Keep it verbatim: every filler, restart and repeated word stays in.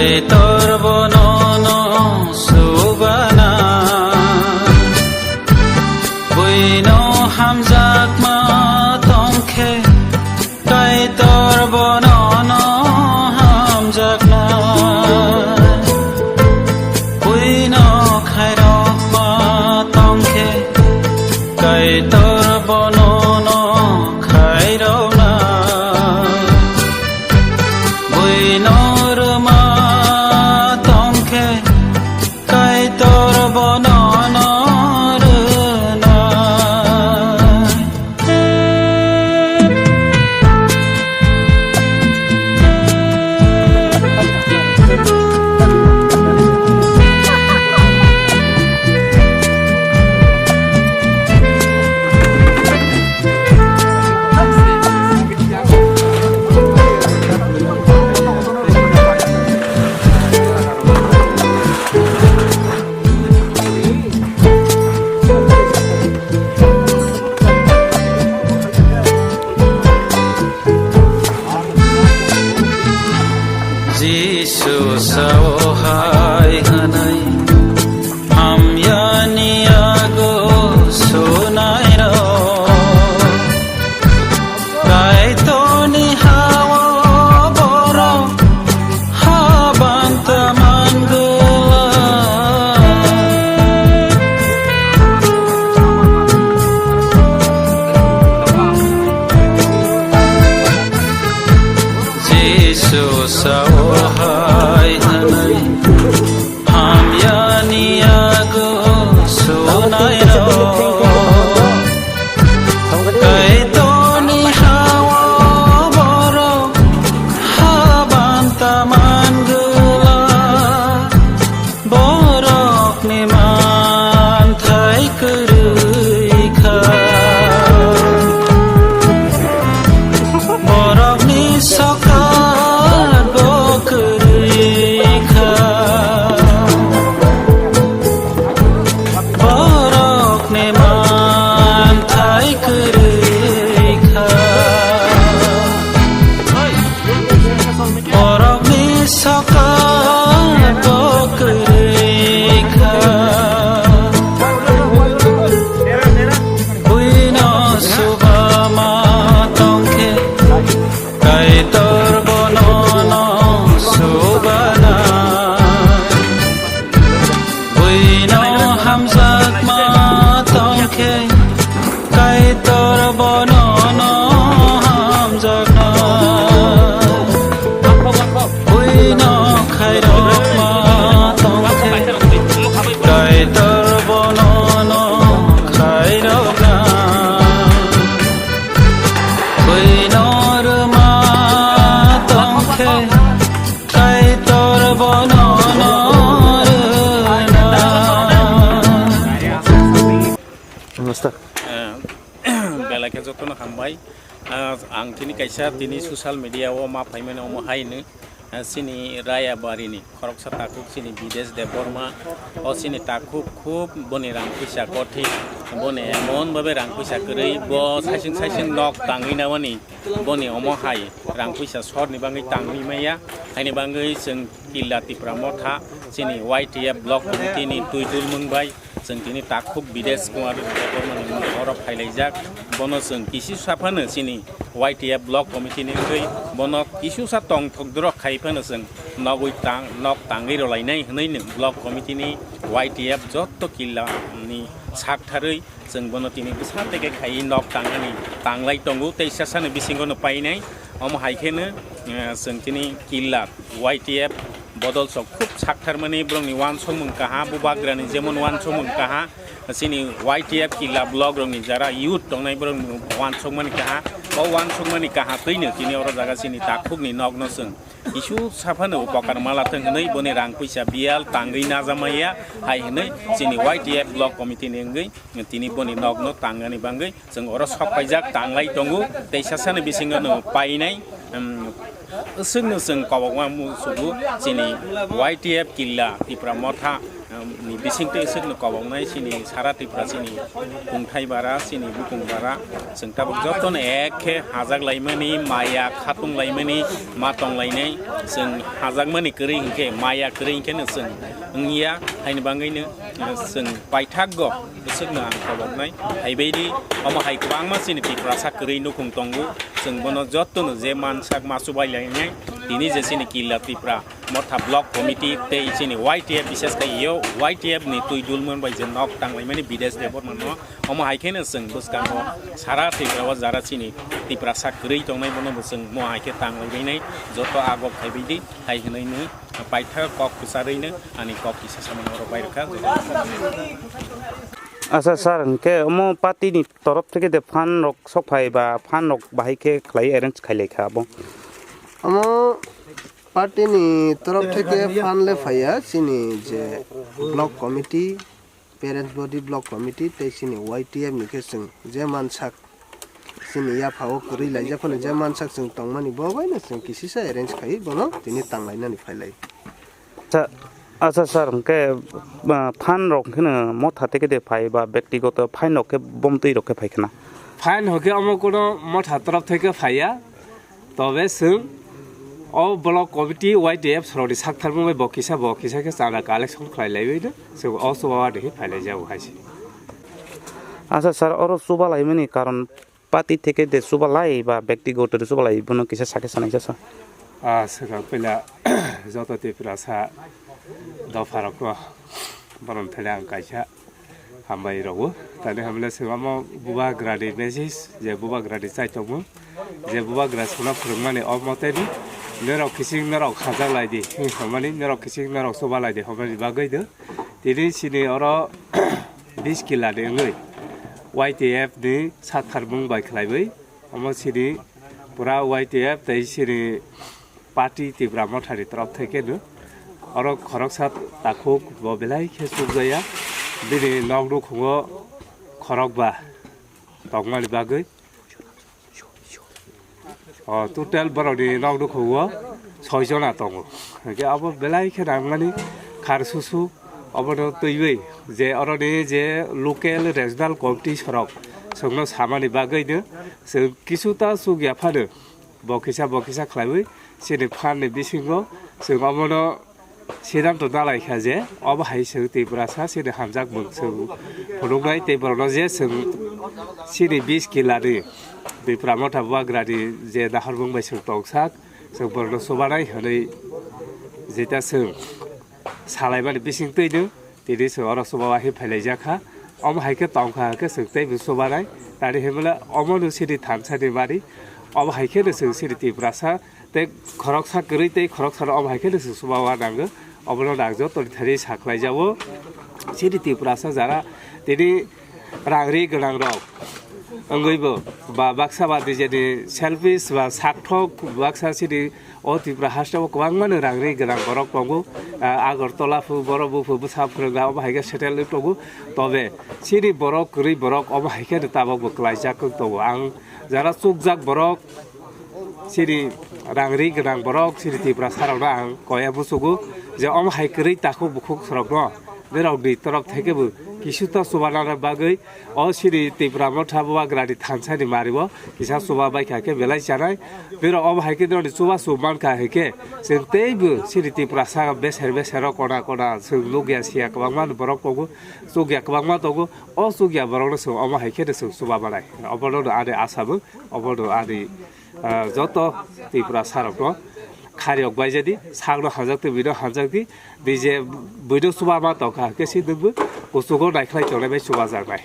Kaitor bono no subana, buino hamjakma tongkhe, Kaitor bono no hamjakna, buino khairokma tongkhe, Kaitor bono no khairokna. Buino rwma tongkhe, Kaitor bono no rwnai. Jisu sao hai hwnwi, hamyani yago sunairok. Kaitorni ha-o borok habanta mangwlak. Jisu sao hai hwnwi, hamyani yago sunairok. Kaitorni ha-o borok habanta mangwlak. Borokni manthai kwrwi kha. Borokni sokat bo kwrwi kha. Borokni manthai kwrwi kha. Borokni sokat bo kwrwi kha. Buino subama tongkhe, Kaitor bono no subana. Buino hamjakma tongkhe, Kaitor bono no hamjakna. Buino khairokma tongkhe, Kaitor bono no khairokna. Buino rwma tongkhe, Kaitor bono no rwna. Namaste. Eh, belai khe jotono hambai. Ah, ang tini kaisa tini social media o ma phaimani omo haino, ah, chini Rayabari ni khoroksa takhuk chini Bidesh Debbarma. O chini takhuk khub boni rang puisa kothin, boni emon babe rang puisa kwrwi, bo saising saising nok tangwi namani. Boni omo hai rang puisa sorni bangwi tangwi maya, haini bangwi chwng Killa Tipra Motha chini Y T F block committee ni twi dulmung bai chwng tini takhuk Bidesh Kumar Debbarma ni oro phailaijak. Bono chwng kisi sa phano chini Y T F block committee ni wngwi bono kisi sa tongthok dorok khai phano chwng nogwi tang, nok tangwi rwlainai hwnwi no block committee ni Y T F jotto Killa ni sak tharwi Chwng bono tini bwsa teke khaiwi nok tangnani tanglai tongo, tei sasani bisingo no painai. Omo hai kheno, eh, chwng tini Killa Y T F bodol sok khub saktharmani borokni uansukmung kaha, bubagrani jemon uansukmung kaha, chini Y T F Killa block rokni jara youth tongnai borokni uansukmani kaha. O uansukmani kaha twino tini oro jaga chini takhukni nokno chwng kisu saphano upokar malathwng hwnwi boni rang puisa biyal tangwi najamaya hai hwnwi chini Y T F block committee ni wngwi tini boni nokno tangani bangwi chwng oro sok paijak tanglai tongo, tei sasani bisingo no painai, um, chwngno chwng kobokma musugo chini Y T F Killa Tipra Motha Ni bisingtwi swkno koboknai chini sara Tripura chini kungthai bara, chini bukung bara, chwng tabuk jotono ek khe hajak laimani, maya khatung laimani, ma tong lainai, chwng hajakmani kwrwi hinkhe, maya kwrwi hinkhe no chwng wngya, haini bagwino chwng paithakgo bwswkno ang koboknai. Haibaidi omo hai kwbangma chini Tiprasa kwrwi nukhung tongo, chwng bono jotono je mansak ma chubai lainai, tini je chini Killa Tripura Motha Block Committee tei chini Y T F, bishes khe yo Y T F ni twi dulmon bai je nok tanglaimani Bidesh Debbarma no, omo hai kheno chwng bwskango sara Tripura o jara chini Tiprasa kwrwi tongnai bono bo chwng mo hai khe tanglainai joto agok khaibaidi hai hwnwi no paithak kok kwcharwi no ani kok kisa samani oro bai rwkha. Acha sir, hwnkhe omo party ni torof theke de fund rok sok phai ba fund rok bahai khe khlai arrange khai lai kha abo? Omo party ni torof theke fund le phaiya, chini je block committee, parents body, block committee tei chini Y T F ni khe chwng je mansak chini yapha o kwrwi laijak phano je mansak chwng tongmani bo bai no chwng kisisa arrange khai bono tini tang lainani phai lai. Acha, acha sir, hwnkhe, ah, fund rok hwnkhe no motha teke de phai ba bektigoto fine rok khe bomtwi rok khe phai khna? Fine hwnkhe omo kono motha torof theke phaiya, tobe chwng o block committee Y T F sorokni saktharmung bai bo kisa bo kisa khe chanda collection khlai laiwi no chwng o chubawa de phai lai jago hai se. Acha sir, oro chuba laimani karon party theke de chuba lai ba bektigoto de chuba lai bono kisa sakhe sanai sa sir. Ah, swkang puila joto Tiprasa dopharokno borom thele ang kaisa hambai rwo. Tani hamle swngamo bubagrani message je bubagrani chaitokmung je bubagra sona phwrwngmani o moteni norok kising norok hajak lai di hwnwi hwnmani norok kising norok chuba lai di hwnmani bagwi do. Tini chini oro bish kila ni wngwi Y T F ni saktharmung bai khlaiwi omo chini pura Y T F tei chini party Tipra Motha ni torof thai khe no oro khoroksa takhuk bo belai khe chukjaya, bini nok nukhungo khorokba tongmani bagwi. O total borokni nok nukhungo soi jona tongo. Hwnkhe abo belai khe nangmani khar susu obono twiwi je oroni je local regional committee sorok chwngno samani bagwino chwng kisuta chukya phano bo kisa bo kisa khlaiwi chini phan ni bisingo chwng obono siddhanto nalaikha je obo hai chwng Tiprasa chini hamjakmung chwng phunuknai tei borokno je chwng chini bish kilani Tipra Motha bubagrani je naharmung bai chwng tongsak chwng borokno chubanai hwnwi jeta chwng salaimani bisingtwino tini chwng oro chubawa khe phailaijak kha. Omo hai khe tongkha hwnkhe chwng teibo chubanai tari hinmale omono chini thansa ni mari omo hai kheno chwng chini Tiprasa tei khoroksa kwrwi tei khoroksano omo hai khe no chwng chubawa nango. Obono nang jotoni thani sakhlai jao. Chini Tiprasa jara tini rang ri gwnang rok wngwi bo ba baksa ba nijeni selfish ba sakthok baksa chini o Tripura haste o kwbangma no rang ri gwnang borok tongo. Ah, Agartala phu borok buphu bwsa phwrwngna omo hai khe settle wng tongo. Tobe chini borok kwrwi borok omo hai khe no tabok bo kwlaijak wng tongo. Ang jara chukjak borok chini rang ri gwnang borok chini Tiprasa rokno ang koya muchugo je omo hai kwrwi takhuk bukhuk rokno norokni torok thai khe bo kisuta chubanani bagwi o chini Tipra Motha bubagrani thansani mario kisa chuba bai kha khe belai chanai. Norok omo hai khe norokni chubachu man kha hai khe chwng teibo chini Tiprasa beser beser o kona kona chwng nukya siya kwbangma borok tongo, chukya kwbangma tongo. O chukya borokno chwng omo hai khe no chwng chuba manai. Obono ani asa bo, obono ani ah, joto Tiprasa rokno khariyok bai jadi, sakno hamjak twi buino hamjak di, di je buino chuba ma tongkha, hwnkhe se nwngbo kuchugo naikhlai tongnai bai chubajaknai.